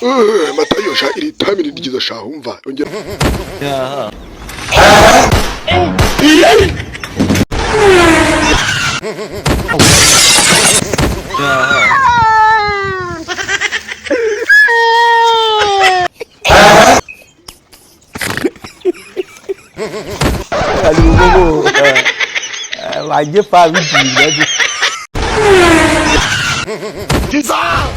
Matayo sha, iri tabi ni ryiza sha, umva ongera. Wagye fa bi di na.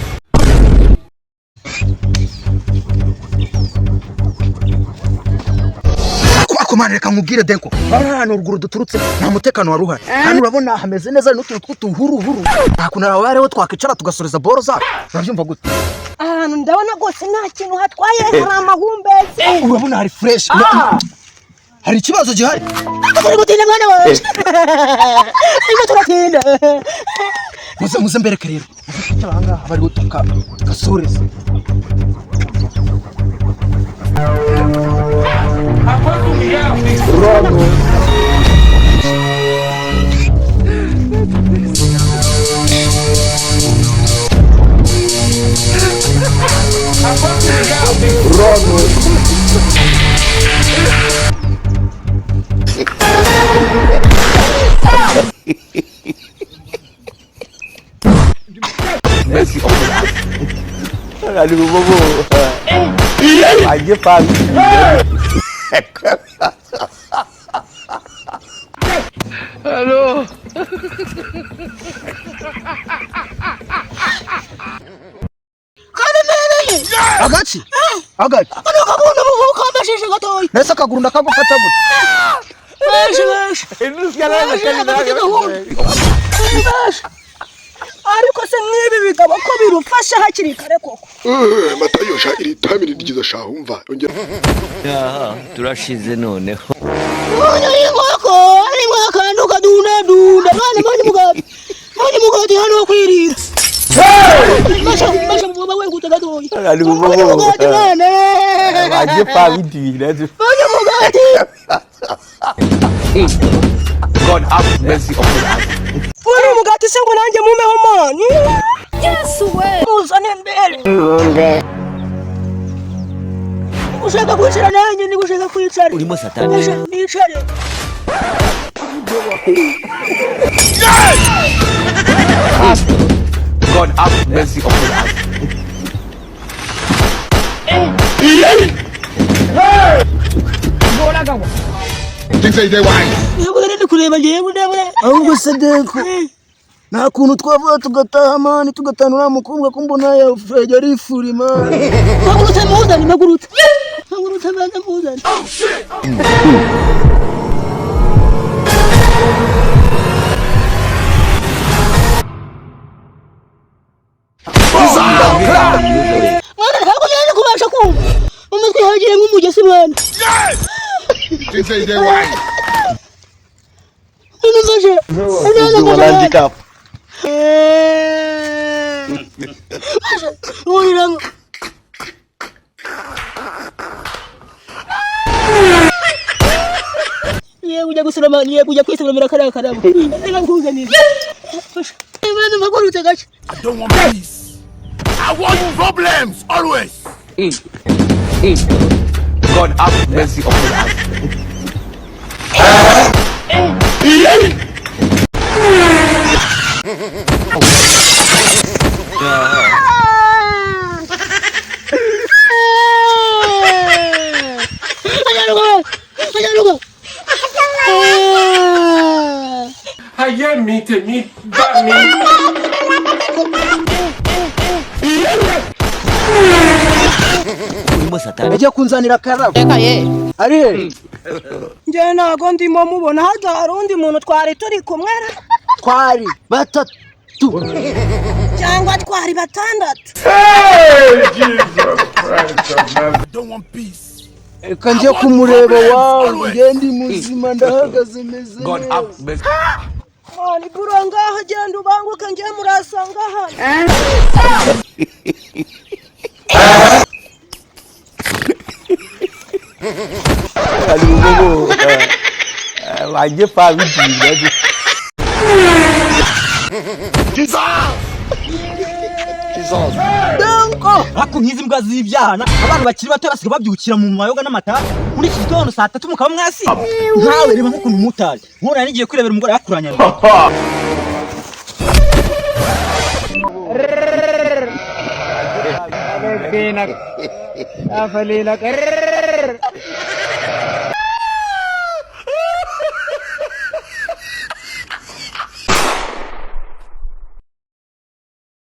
Ako mana, reka nkubwire denko, hano hantu ruguru duturutse nta mutekano wari uhari. Hano urabona hameze neza n'utuntu tw'utuhuruhuru, nta kuntu aho hariho twakwicara tugasoreza boro zacu. Urabyumva gute? Ahantu ndabona rwose nta kintu hatwaye, hari amahumbezi. Urabona hari fresh, hari ikibazo gihari? Turi gutinda mwana wawe, ariko turatinda. Muze muze mbereke rero, muze twicara aha ngaha bariho tugasoreza. Mercy upon us. Alibobo. Wagye fa bi di na. Agaki agaki? Kano kaguru ukambashije gatoya. Nese akaguru ndakagufata gute? Benshi benshi. Ariko se nk'ibi bigabo ko birufasha hakiri kare koko? Matayo sha, iri tabi ni ryiza sha, umva ongera. Turashize noneho. Mwana inkoko harimo akantu kadundadunda, mwana mwana mugati, mwana mugati hano wo kwirira. Masha masha mvuba we gute gatoya. Alibobo. Mwana mugati mwana. Wagye fa bi di na. Mwana mugati. God have mercy upon us. Uri umugati se ngo nanjye mumeho mani? Yesu we. Muzane mbere. Ushaka kwicara nanjye niba ushaka kwicara. Urimo satani. Masha nicare. God have mercy upon us. Ntabwo rero ndi kureba njyewe ndabona. Ahubwo se denko, nta kuntu twavuga tugataha mani, tugatana uriya mukobwa ko mbona yajya arifura mani? Mpagurutse muzane, mpagurutse. Mpagurutse banza muzane. Mwana ntabwo nari kubasha kumva. Umutwe hagiye nk'umugesi mwana. Mfashe. Mfashe. Nkuriramo. Niye kujya gusoroma, niye kujya kwisoromera kariya karabo. Reka nkuzanire. Fasha. Mwana mpagurutse gace. I don't want peace. I want problems always. God have mercy upon us. Ajaruka! Ajaruka! Ayé mi tèmi bá mi. Urimo satani. Yagiye kunzanira akarabo, ari he? Njye ntago ndimo mubona, harya hari undi muntu twari turi kumwe ra? Twari batatu. Cyangwa twari batandatu? I don't want peace. Reka njye kumureba wawe, njye ndi muzima, ndahagaze meze God neza. have mercy. Mani buro ngaho genda ubanguke, njye murasanga hano. Alibobo. Wagye fa bi di na. Ariko nk'izi mbwa z'ibyana, abantu bakiri bato basigaye babyukira mu mayoga n'amata muri iki gitondo saa 3 mukaba mwasi. Nkawe reba nk'ukuntu umumotari nkora, nigiye kwirebera umugore yakuranya.